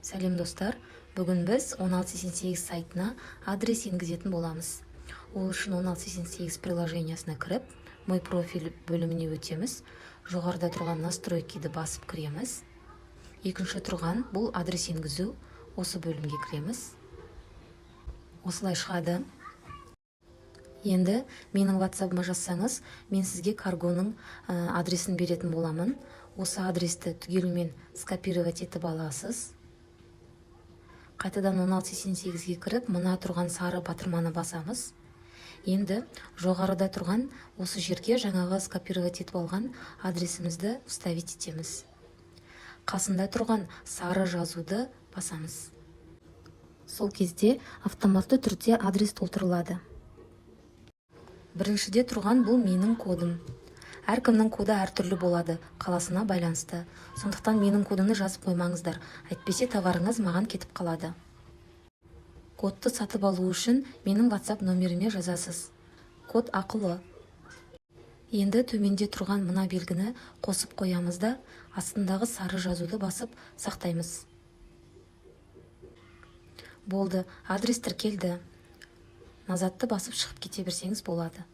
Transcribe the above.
Сәлем, достар! Бүгін біз 1688 сайтына адрес енгізетін боламыз. Ол үшін 1688 приложениясына кіріп, «Мой профиль» бөліміне өтеміз. Жоғарыда тұрған «Настройки» ді басып кіреміз. Екінші тұрған бұл «Адрес енгізу», осы бөлімге кіреміз. Осылай шығады. Енді менің ватсабыма жазсаңыз, мен сізге каргоның адресін беретін боламын. Осы адресті түгелімен скопировать етіп аласыз. Қайтадан 1688-ге кіріп, мына тұрған сары батырманы басамыз. Енді жоғарыда тұрған осы жерге жаңағы скопировать етіп алған адресімізді вставить етеміз. Қасында тұрған сары жазуды басамыз. Сол кезде автоматты түрде адрес толтырылады. Біріншіде тұрған бұл менің кодым. Әркімнің коды әртүрлі болады, қаласына байланысты. Сондықтан менің кодымды жазып қоймаңыздар, әйтпесе товарыңыз маған кетіп қалады. Кодты сатып алу үшін менің WhatsApp номеріме жазасыз. Код ақылы. Енді төменде тұрған мына белгіні қосып қоямыз да, астындағы сары жазуды басып сақтаймыз. Болды, адрес тіркелді. Назад ты басып шығып кете берсеңіз болады.